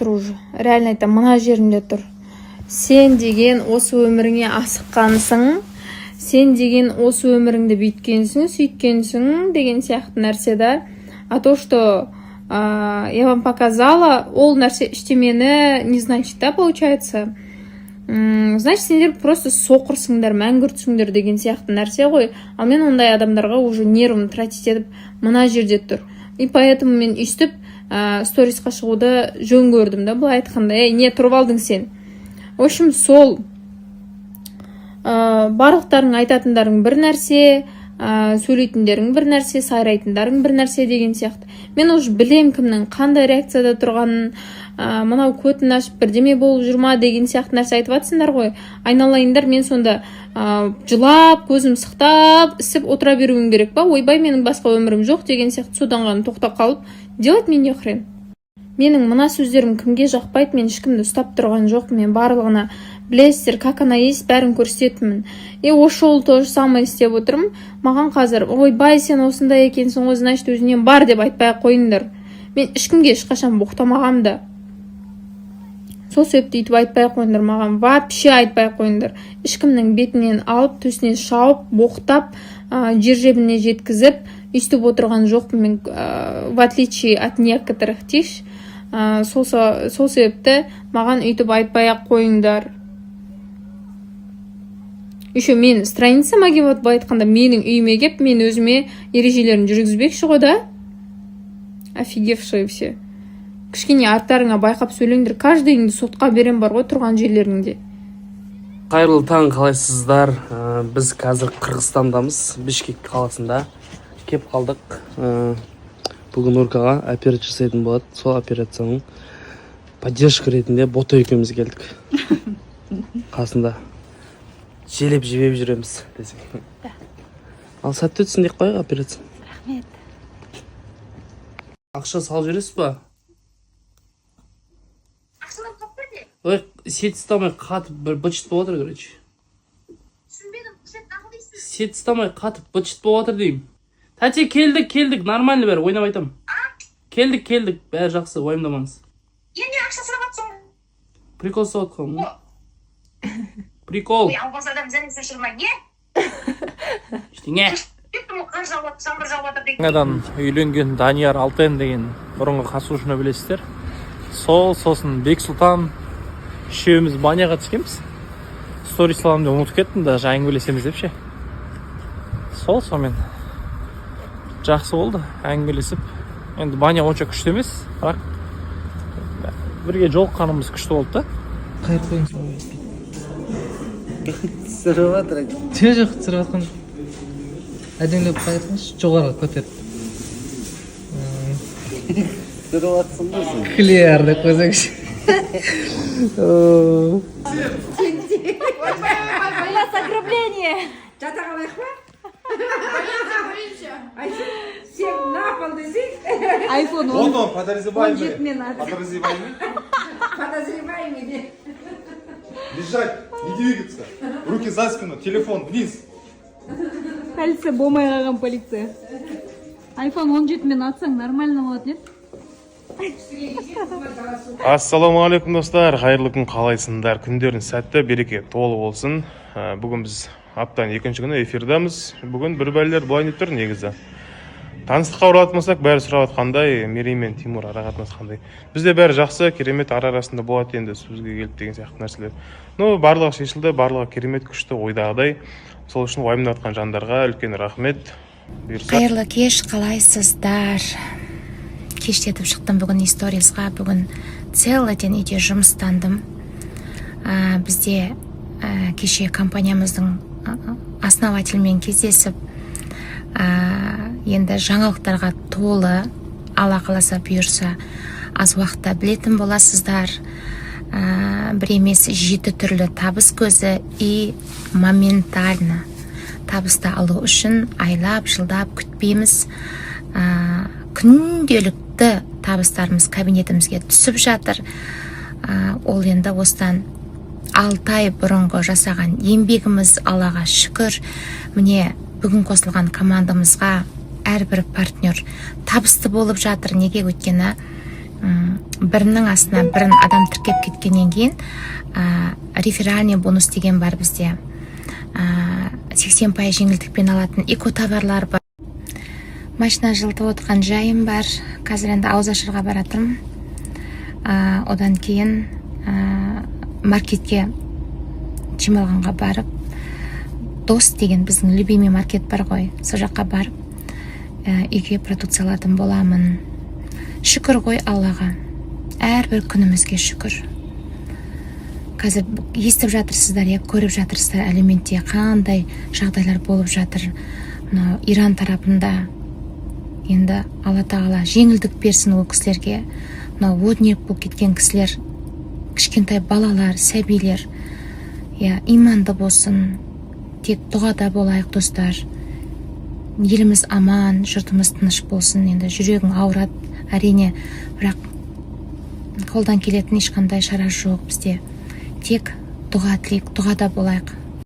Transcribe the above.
Тұр уже, реально айтамын, мына жерімде тұр. Сен деген осы өміріңе асыққансың, сен деген осы өміріңді бүйткенсің, сөйткенсің деген сияқты нәрсе да. А то, что я вам показала, ол нәрсе ештемені не значит да. Получается, значит, сендер просто соқырсыңдар, мәңгүртсіңдер деген сияқты нәрсе ғой. Ал мен ондай адамдарға уже нервім тратить етіп, мына жерде тұр. И поэтому мен өйстіп сторисқа шығуды жөн көрдім да. Былай айтқанда, ей, не тұрып алдың сен? В общем, сол барлықтарың айтатындарың бір нәрсе, сөйлейтіндерің бір нәрсе, сайрайтындарың бір нәрсе деген сияқты. Мен уже білем кімнің қандай реакцияда тұрғанын. Мынау көтін ашып бірдеме болып жүр ма деген сияқты нәрсе айтып жатсыңдар ғой. Айналайындар, мен сонда жылап, көзім сықтап, ісіп отыра беруім керек па? Ойбай, менің басқа өмірім жоқ деген сияқты. Содан ғана тоқтап қалып, делать мне не хрен. Менің мына сөздерім кімге жақпайды, мен ешкімді ұстап тұрған жоқпын. Мен барлығына, білесіздер, как она есть, бәрін көрсететінмін. И осы жолы то же самое істеп отырмын. Маған қазір «Ойбай, сен осындай екенсің ғой, значит, өзіңнен бар» деп айтпай ақ қойыңдар. Мен ешкімге ешқашан боқтамағанмын да. Сол себепті өйтіп айтпай ақ қойыңдар маған, вообще айтпай ақ қойыңдар. Ешкімнің бетінен алып, төсінен шауып, боқтап, жер жебіріне жеткізіп, өйстіп отырған жоқпын мен, в отличие от некоторых дейікші. Сол себепті маған өйтіп айтпай ақ қойыңдар. Еще мен страницама келіп, былай айтқанда, менің үйіме келіп, мен өзіме ережелерін жүргізбекші ғой да. Офигевшие все. Кішкене арттарыңа байқап сөйлеңдер. Каждыйыңды сотқа берем бар ғой тұрған жерлеріңде. Қайырлы таң, қалайсыздар? Біз қазір Қырғызстандамыз, Бішкек қаласында кеп қалдық. Бүгін Нуркаға операция жасайтын болады. Сол операцияның поддержка ретінде Бота екеуміз келдік, қасында желеп жебеп жүреміз десең. Ал сәтті өтсін деп қояйық операция. Рахмет. Ақша салып жібересіз ба? Ақшалар қалып кетті. Ой, сеть ұстамай қатып, бір быт шыт болып жатыр, короче. Түсінбедім, сен нағыл дейсіз? Сеть ұстамай қатып, быт шыт болып жатыр деймін. Тәте, келдік, келдік, нормально бәрі, ойнап айтамын. Келдік, келдік, бәрі жақсы, уайымдамаңыз. Енді ақша сұрап жатсың. Прикол ұстап жатқанмын ғой, прикол. Ой, албас адам, зәресі ұшырмай не? Ештеңе. Кеттім ғой, қар жауып жатыр, жаңбыр жауып жатыр деген. Жаңадан үйленген Данияр Алтен деген бұрынғы қатысушыны білесіздер. Сол, сосын Бексұлтан, үшеуміз баняға түскенбіз. Сторис саламын деп ұмытып кеттім даже, әңгімелесеміз деп ше. Сол, сонымен жақсы болды әңгімелесіп. Енді баня онша күшті емес, бірақ бірге жолыққанымыз күшті болды да. Қайырып қойыңыз. Түсіріп жатыр. Жоқ, жоқ, түсіріп жатқан жоқ. Әдемілеп қайырсаңызшы, жоғарыға көтеріп. Түсіріп жатсың ғой сен. Клиар деп қойсаңшы. У нас ограбление. Жата қалайық па? Сен на пол десең. Айфон. Вот он, подозреваемый. 17-мен ат. Подозреваемый. Подозреваемый де. Лежать, не двигаться. Руки за спину, телефон вниз. Полиция болмай қалған, полиция. Айфон 17-мен атсаң, нормально болатын еді. Ассалаумағалейкум, достар, қайырлы күн! Қалайсыңдар? Күндерің сәтті, береке толы болсын. Бүгін біз аптаның екінші күні эфирдамыз. Бүгін бір бәлелер былай деп тұр. Негізі, таныстыққа оралатын болсақ, бәрі сұрап жатқандай, Мерей мен Тимур ара қатынасы қандай? Бізде бәрі жақсы, керемет. Ара арасында болады енді сөзге келіп деген сияқты нәрселер. Ну, барлығы шешілді, барлығы керемет, күшті, ойдағыдай. Сол үшін уайымдап жатқан жандарға үлкен рахмет. Бұйырса. Қайырлы кеш, қалайсыздар? Кештетіп шықтым бүгін сторисқа. Бүгін целый день үйде жұмыстандым. Бізде кеше компаниямыздың основательмен кездесіп, енді жаңалықтарға толы. Алла қаласа, бұйырса, аз уақытта білетін боласыздар. Бір емес, жеті түрлі табыс көзі. И моментально табысты алу үшін айлап, жылдап күтпейміз. Күнделікті табыстарымыз кабинетімізге түсіп жатыр. Ол енді осыдан 6 ай бұрынғы жасаған еңбегіміз. Аллаға шүкір, міне, бүгін қосылған командамызға әрбір партнер табысты болып жатыр. Неге? Өйткені Бірінің астына бірін адам тіркеп кеткеннен кейін реферальный бонус деген бар бізде, 80% жеңілдікпен алатын эко товарлар бар. Машина жылытып отқан жайым бар. Қазір енді ауызашарға бара жатырмын. Одан кейін маркетке чемалғанға барып, Дос деген біздің любимый маркет бар ғой, сол жаққа барып, үйге продукция алатын боламын. Шүкір ғой Аллаға, әрбір күнімізге шүкір. Қазір естіп жатырсыздар, иә, көріп жатырсыздар, әлеуметте қандай жағдайлар болып жатыр мынау Иран тарапында. Енді Алла Тағала жеңілдік берсін ол кісілерге. Мынау о дүние болып кеткен кісілер кішкентай балалар, сәбилер, иә. Иманды болсын, тек дұғада болайық, достар. Еліміз аман, жұртымыз тыныш болсын. Енді жүрегің ауырады, әрине, бірақ қолдан келетін ешқандай шара жоқ бізде. Тек дұға тілейік, дұғада болайық.